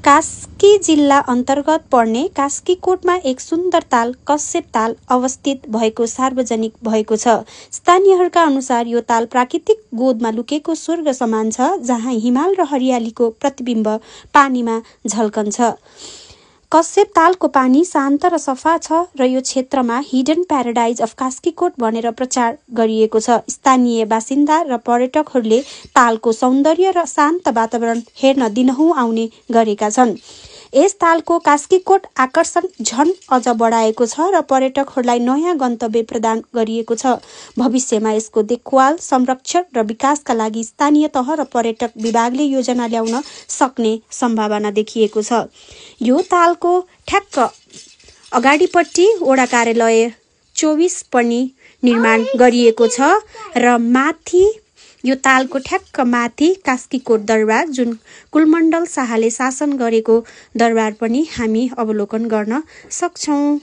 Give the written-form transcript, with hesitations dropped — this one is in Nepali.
कास्की जिल्ला अन्तर्गत पर्ने कास्कीकोटमा एक सुन्दर ताल कश्यप ताल अवस्थित भएको सार्वजनिक भएको छ। स्थानीयहरूका अनुसार यो ताल प्राकृतिक गोदमा लुकेको स्वर्ग समान छ, जहाँ हिमाल र हरियालीको प्रतिबिम्ब पानीमा झल्कन्छ। कश्यप तालको पानी शान्त र सफा छ र यो क्षेत्रमा हिडन प्याराडाइज अफ कास्कीकोट भनेर प्रचार गरिएको छ। स्थानीय बासिन्दा र पर्यटकहरूले तालको सौन्दर्य र शान्त वातावरण हेर्न दिनहुँ आउने गरेका छन्। यस तालको कास्कीकोट आकर्षण झन अझ बढाएको छ र पर्यटकहरूलाई नयाँ गन्तव्य प्रदान गरिएको छ। भविष्यमा यसको देखभाल, संरक्षण र विकासका लागि स्थानीय तह र पर्यटक विभागले योजना ल्याउन सक्ने सम्भावना देखिएको छ। यो तालको ठ्याक्क अगाडिपट्टि वडा कार्यालय 24 पनि निर्माण गरिएको छ र माथि यो तालको ठ्याक्क माथि कास्कीकोट दरबार, जुन कुलमण्डल शाहले शासन गरेको दरबार पनि हामी अवलोकन गर्न सक्छौं।